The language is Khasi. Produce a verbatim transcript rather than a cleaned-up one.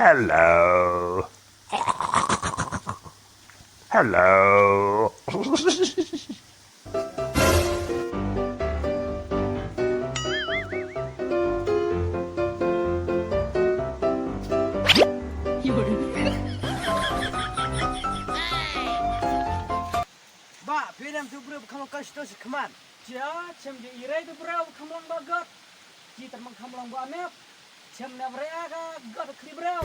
Hello. Hello. Ba, phi dang tu briew kham long ka sto si khmat. Cha, chem je irai tu briew kham long ba gat. Ji tam kham long ba mep. Chem na briew ka gat khli briew.